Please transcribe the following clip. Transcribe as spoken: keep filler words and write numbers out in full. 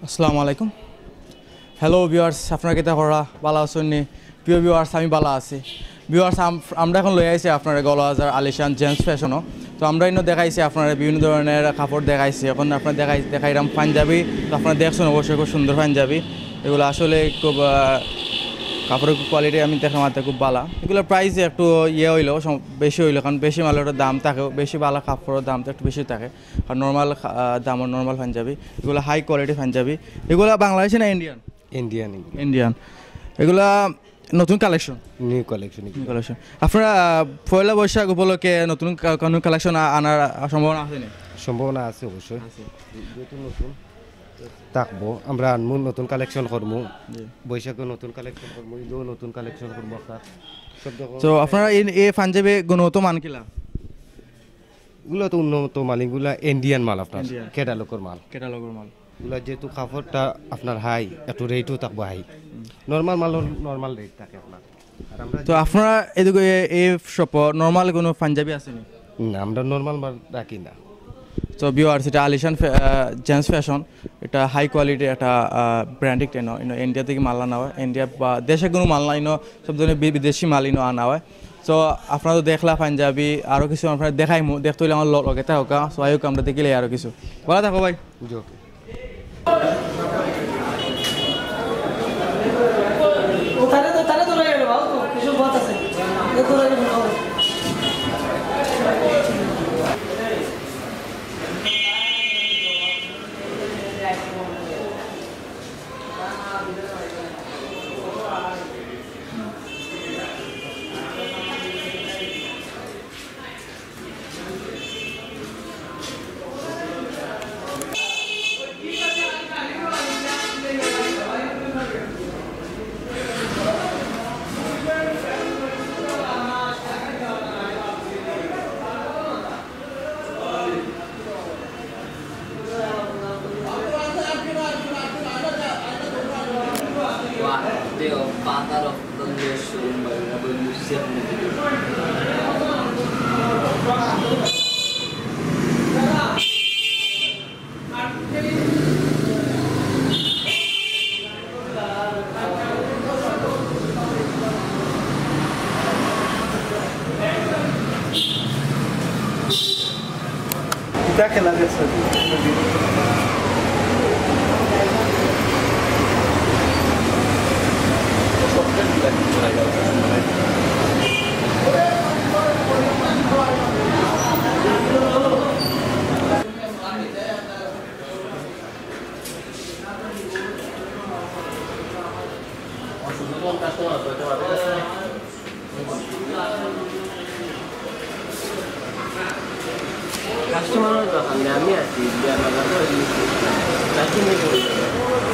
আসসালামু আলাইকুম। Hello viewers, আপনারা কিতা করা, ভালা আছইন নি? প্রিয় ভিউয়ার্স, আমি ভালা আছি। ভিউয়ার্স, আম-, আমরা এখন লই আইছি আপনারা গলাবাজার আলিশান জেন্টস ফ্যাশনও। তো আমরা ইনো দেখাইছি আপনারা বিভিন্ন ধরনের কাপড় দেখাইছি। এখন আপনারা দেখাই-, দেখাইরাম পাঞ্জাবি। তো আপনারা দেখছইন অবশ্যই খুব সুন্দর পাঞ্জাবি। এগুলা আসলে খুব, আহ, কাপড়ের কোয়ালিটি আমি দেখলাম আতে খুব ভালা। এগুলার প্রাইস একটু ইয়ে অইলো, সম-, বেশি অইলো, কারণ বেশি মালর দাম থাকে, বেশি ভালা কাপড়ের দাম তো একটু বেশি থাকে। আর নরমাল, আহ, দামর নরমাল পাঞ্জাবি, এগুলা হাই কোয়ালিটি পাঞ্জাবি। এগুলা বাংলাদেশি না ইন্ডিয়ান? ইন্ডিয়ান এগুলা। ইন্ডিয়ান। এগুলা নতুন কালেকশন? নিউ কালেকশন এগুলা। New collection. আপনারা, আহ, পয়লা বৈশাখ উপলক্ষে নতুন কা-, কোনো কালেকশন আ-, আনার সম্ভাবনা আছে নি? সম্ভাবনা আছে অবশ্যই। আছে। যেহেতু নতুন থাকবো, আমরা আনমু, নতুন কালেকশন করমু। জি। বৈশাখে নতুন কালেকশন করমু, ঈদেও নতুন কালেকশন করমু আপনার। সব রকম। তো আপনারা এই, এই পাঞ্জাবি গুণগত মান কিলা? এগুলা তো উন্নত মাল, এগুলা ইন্ডিয়ান মাল আপনার, ইন্ডিয়ান। ক্যাটালগর মাল। ক্যাটালগর মাল। এগুলা যেহেতু কাপড়টা আপনার হাই, একটু রেটও থাকবো হাই। নরমাল মালর নরমাল রেট থাকে আপনার। আর আমরা তো যে আপনারা এদিকে এ-, এই শপো নরমাল কোনো পাঞ্জাবি আছে নি? না, আমরা নরমাল মাল রাখি না। তো ভিউয়ার্স, এটা আলিশান ফ্যা-, আহ, জেন্টস ফ্যাশন। এটা হাই কোয়ালিটি, এটা, আহ, ব্র্যান্ডেড। ইনো, ইনো ইন্ডিয়া থেকে মাল আনা হয়, ইন্ডিয়া বা দেশে কোনো মাল না, ইনো সব ধরনের বি-, বিদেশি মাল ইনো আনা হয়। তো আপনারা তো দেখলা পাঞ্জাবি, আরও কিছু আপনারা দেখাইমু, দেখতে অইলে আমার ল-, লগে থাকউক্কা। তো আইউক্কা, আমরা দেখিলাই আরও কিছু। ভালা থাকো ভাই। জি, ওকে। What the father of the nation, my revolution. কাস্টমারের দোকানে আমি আছি, যে আমার কাছে কাস্টমার